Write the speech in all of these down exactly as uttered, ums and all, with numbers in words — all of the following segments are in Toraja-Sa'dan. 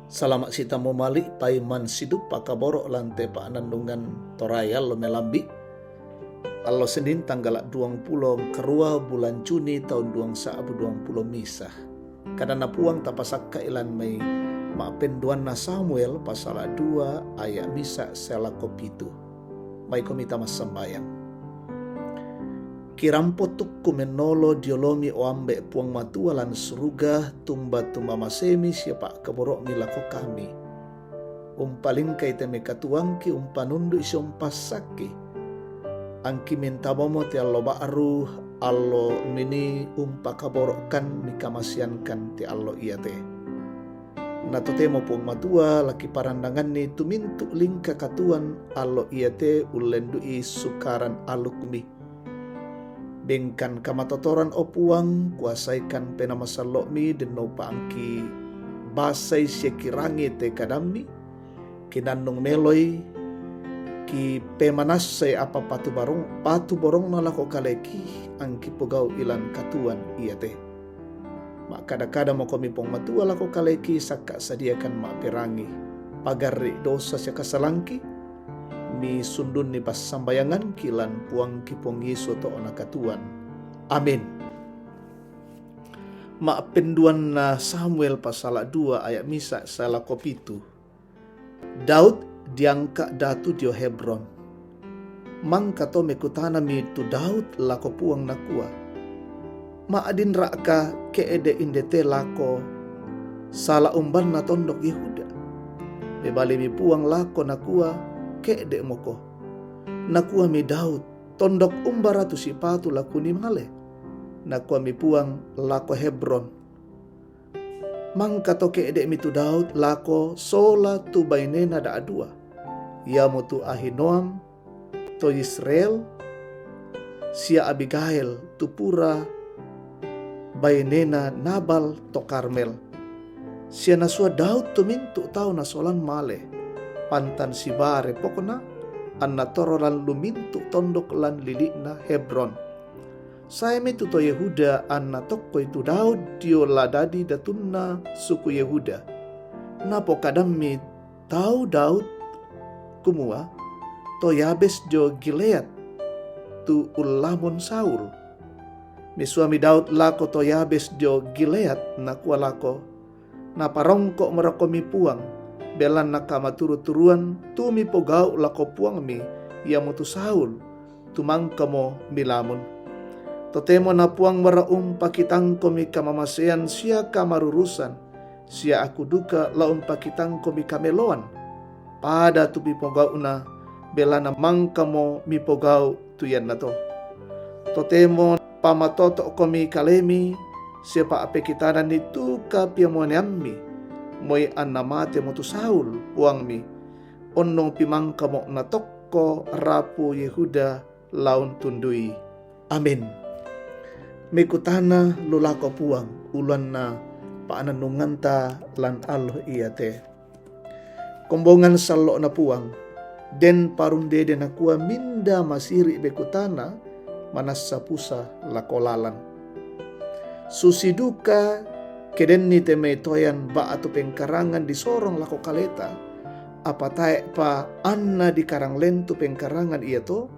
Salama' sitamu mali' paiman sidupa kaboro' lan te pa'nannungan Torayan lo melambi'. Allo Senin tanggala' duang pulo karua bulan Juni taun duang sa'bu duang pulo misa. Kadanna Puang tapasakka' ilan mai ma'penduanna Samuel pasala' dua aya' misa' sae lako pitu. Maikomi tamassambayang. Kirampo tukku mennolo diolomi o Ambe' Puang Matua lan suruga, tumba-tumba masemi sia pa'kaboro'mi lako kami. Umpalingkai te mai katuoangki, umpanundu'i sia umpassakki. Angki mintamomo te allo ba'ru, allo mini umpakaboro'kan mikamaseankan te allo iate. Na totemo Puang Matua laki parandanganni tumintu' lingka katuoan allo iate ullendu'i sukaran alukmi. Bengkan kamatotoran, o Puang, kuasaikan Penaa Masallo'mi, denno upa angki basai sia kirangi te kadammi, kinannung meloi, kipemanassai apa patubarong-, patuborongna lako kaleki, angki pogau'i lan katuoan iate. Ma'kada-kadamokomi Puang Matua lako kaleki, sakka' sadiakan ma'perangi. Pagarri' dosa sia kasalangki, misundunni passambayangangki lan Puangki Puang Yesu to'na katuoan. Amin. Ma'penduanna Samuel pasala' dua aya' misa' sae lako pitu. Daud diangka' datu dio Hebron. Mangka to mekutanami tu Daud lako Puang nakua, "Ma'dinra'ka ke'de' inde te lako sala umbanna tondok Yehuda?" Mebalimi Puang lako nakua, "Ke'de'moko." Nakuami Daud, "Tondok umbara tu sipatu la kunimale?" Nakuami Puang lako Hebron. Mangka to ke'de'mi tu Daud lako sola tu bainena da'dua, iamotu Ahinoam to Yisreel, sia Abigail tu pura bainena Nabal to Karmel. Sia nasua Daud tumintu' tau nasolan male, pantan sibaa repokna, anna torro lan lumintu' tondok lan lili'na Hebron. Saemi tu to Yehuda anna tokkoi tu Daud dio la dadi datunna suku Yehuda. Napokadammi tau Daud kumua, "To Yabes dio Gilead tu ullamon Saul." Misuami Daud lako to Yabes dio Gilead, nakua lako, "Naparongko'mora komi Puang, belanna kamaturu-turuan tu mipogau' lako puangmi, iamotu Saul, tu mangkamo milamun. Totemo na Puangmora umpakitangkomi kamamasean sia kamarurusan, sia aku duka la umpakitangkomi kameloan, pada tu mipogau'na, belanna mangkamo mipogau' tu iannato. Totemo pamatoto'komi kalemi, sia pa'pekitananni tu kapiamoneammi, moi anna matemo tu Saul, puangmi, onnongpi mangkamo natokko rapu Yehuda la untundui." Amin. Mekutana lu lako Puang, uluanna pa'nannunganta lan allo iate. Kombongan sallo'na Puang, den parundede nakua minda masiri' mekutana manassa pusa lako lalan. Susi duka ke denni te mai toyan ba'tu pengkarangan disorong lako kaleta, apa tae'pa anna dikarang lentu pengkarangan iato,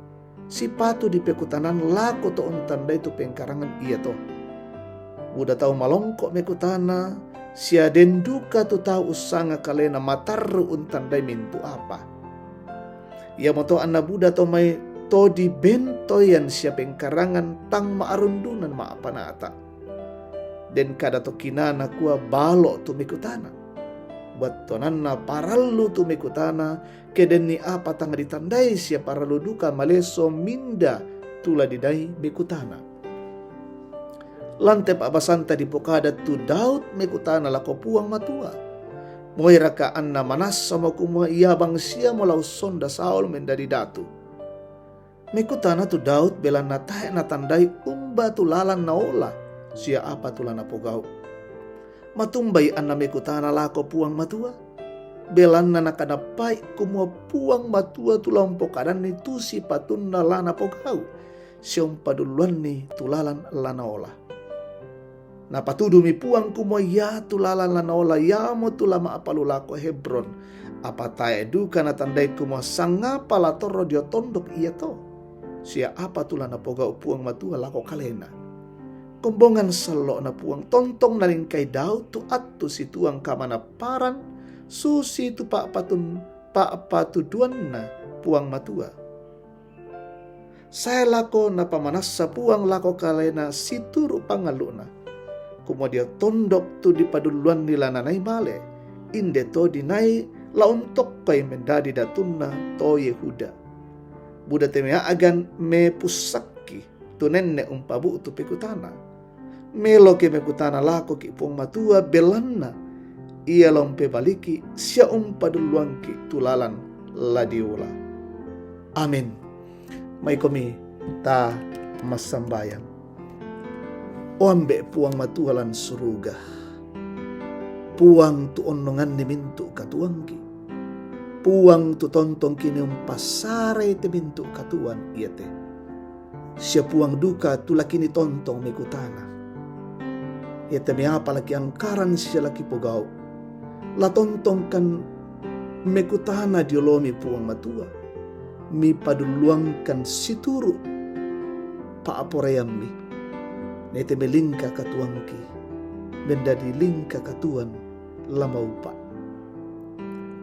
sipatu dipekutanan lako to untandai tu pengkarangan iato. Buda tau malongko' mekutana, sia den duka tu tau ussanga kalena matarru' untandai mintu' apa. Iamoto anna buda to mai to dibentoyan sia pengkarangan tang ma'arundunan ma'panata'. Den kada to kinaa nakua balo' tu mekutana. Battuananna parallu tu mekutana, ke denni apa tang ditandai sia parallu duka malesso minda tu la didai mekutana. Lan te pa'basanta dipokada tu Daud mekutana lako Puang Matua, "Moiraka anna manassamo kumua ia bangsiamo la ussonda Saul mendadi datu?" Mekutana tu Daud belanna tae' natandai umba tu lalan naola sia apa tu la napogau'. Matumbai anna mekutana lako Puang Matua, belanna nakanappa'i kumua Puang Matua tu la umpokadanni tu sipatunna la napogau', sia umpadulluanni tu lalan la naola. Napatudu mi Puang kumua iatu lalan la naola iamo tu la ma'apalu lako Hebron. Apa tae' duka natandai kumua sangapa la torro dio tondok iato, sia apa tu la napogau' Puang Matua lako kalena. Kombongan sallo'na Puang, tontong nalingkai Daud tu attu situang kamanapparan, susitu pa'patun-, pa'patuduanna Puang Matua. Sae lako napamanassa Puang lako kalena situru' pangallu'na. Kumua dio tondok tu dipadulluanni la nanai male, inde to dinai la untokkoi mendadi datunna to Yehuda. Buda te me' a'gan mepussakki, tu nenne' umpabu'tu pekutana. Meloki mekutana lakoki' Puang Matua, belanna ia la umpebaliki sia umpadulluangki' tu lalan la diola. Amin. Maikomi ta massambayang. O Ambe' Puang Matua lan suruga, Puang tu onnonganni mintu' katuoangki, Puang tu tontongki ne umpassarei te mintu' katuoan iate. Sia Puang duka tu la kinitontong mekutana. Iate me' apa la kiangkaran sia la kipogau', la tontongkan mekutana dio olomi Puang Matua, mipadulluangkan situru' pa'aporeammi. Na iate me' lingka katuoangki mendadi lingka katuoan la maupa'.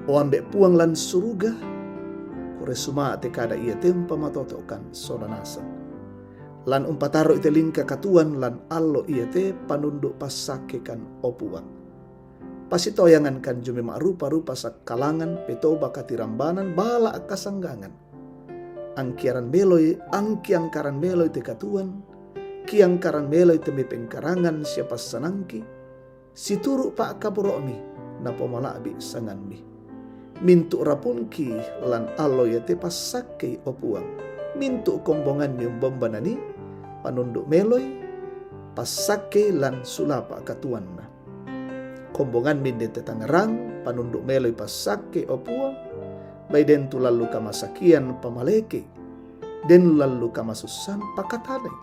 O Ambe' Puang lan suruga, kure suma'a te kada iate umpamatoto'kan sola nasang. Lan umpatarru'i te lingka katuoan lan allo iate, panundu' passakekan, o Puang. Pasitoyangankan jumai ma'rupa-rupa sakkalangan, petoba katirambanan, bala' kasanggangan. Angkiaran meloi, angkiangkaran meloi te katuoan, kiangkaran meloi te me' pengkarangan sia passanangki, situru' pa'kaboro'mi, napomala'bi' sanganmi. Mintu' rapunki lan allo iate passakkei, o Puang. Mintu' kombonganmi umbombanani, panundu' meloi, passakkei lan sulapa' katuoanna. Kombonganmi inde te Tangerang, panundu' meloi passakkei, o Puang. Bai den tu lallu kamasakian pamalekei, den lallu kamasussan pakatanai,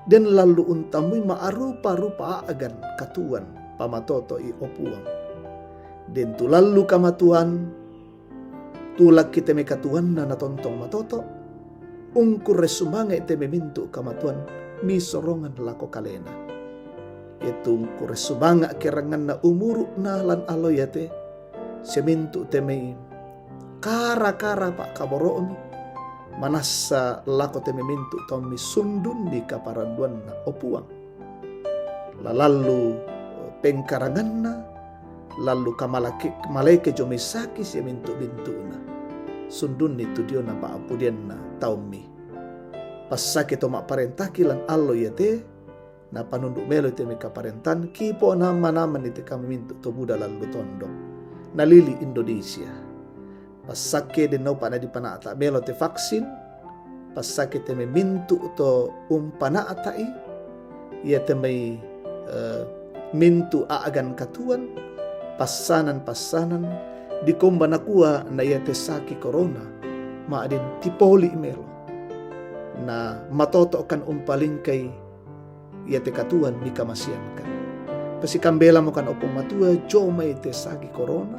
den lallu untamui ma'rupa-rupa a'gan katuoan pamatoto'i, o Puang. Den tu lallu kamatuan, tulakki te me' katuoanna natontong matoto', ungkurre sumanga'i te me' mintu' kamatuan misorongan lako kalena. Iatu ungkurre sumanga' keranganna umuru'na lan allo iate, sia mintu' te me' kara-kara pa'kaboro'mi, manassa lako te me' mintu' taummi sundunni kaparanduanna, o Puang. La lallu pengkaranganna, lallu kamalake-, maleke jomai saki sia mintu'-mintu'na. Sundunni tu diona pa'apudianna taummi. Passake to ma'parentaki lan allo iate, napanundu' meloi te me' kaparentan, kipo'nama-namanni te kami mintu' to buda lallu tondok. Nalili' Indonesia. Passake den naupa' nadipana'ta' melo te vaksin, passake te me' mintu' to umpana'ta'i, iate mai, eh, mintu' a'gan katuoan, passanan-passanan, dikomba nakua na iate saki korona, ma'din tipoli' melo. Na matoto'kan umpalingkai iate katuoan mikamasiankan. Pasikambelamokan, o Puang Matua, jomai te saki korona,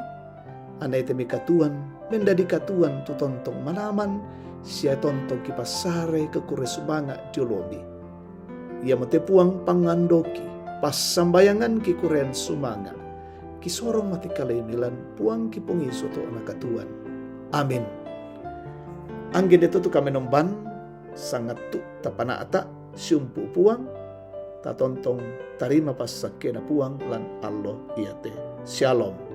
anai te me' katuoan mendadi katuoan tu tontong manaman, sia tontong kipassare kekure sumanga' diolomi. Iamo te Puang pangandoki, passambayanganki kurean sumanga', kisorong mati kaleimi lan Puang kipongisu to'na katuoan. Amin. Anggen de to tu kamenomban, sangattu' tapana'ta' siumpu' Puang, tatontong tarima passakkena Puang lan allo iate. Syalom.